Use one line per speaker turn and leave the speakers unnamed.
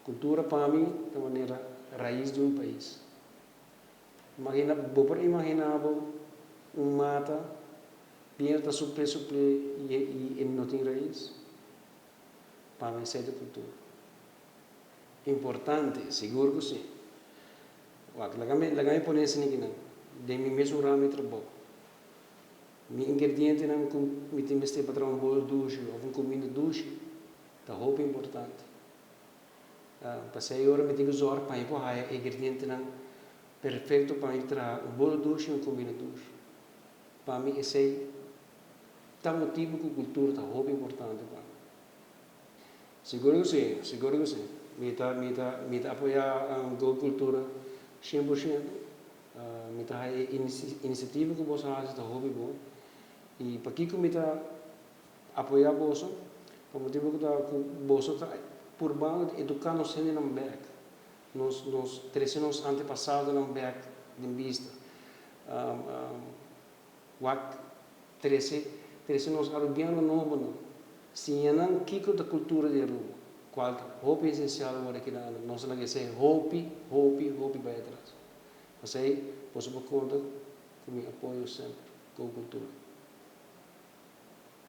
Kultura pa mi ta manera rais di un pais. Imagina, bo por imaginá bo un mata bientu ta supl'é supl'é i i e no tin rais? Pa mi esei ta kultura. Importante, sigur ku si. Wak, laga mi laga mi pone esei akinan den mi mesun ramo di trabou. Mi ingredientenan ku mi tin mester pa traha un bolo dushi òf un kuminda dushi ta hopi importante. Pasei ora mi tin ku zòrg pa mi por haya e ingredientenan perfekto pa mi traha un bolo dushi i un kuminda dushi. Pa mi esei ta motibu ku kultura ta hopi importante pa mi. Sigur ku si, sigur ku si. Mi ta mi ta mi ta apoyá Go Kultura 100%. Mi ta haya e inisiativa ku boso hasi ta hopi bon. I pakiko mi ta Apoyá boso, pa motibu ku ta ku boso ta purbando di eduká nos hendenan bèk, nos nos trese nos antepasadonan bèk den bista, wak trese trese nos arubiano nobonan, siña nan kiko ta kultura di Aruba, kual ta hopi esensial ora ki nan nos a laga esei hopi hopi hopi bai atras. Pasei boso por konta ku mi apoyo semper, Go Kultura.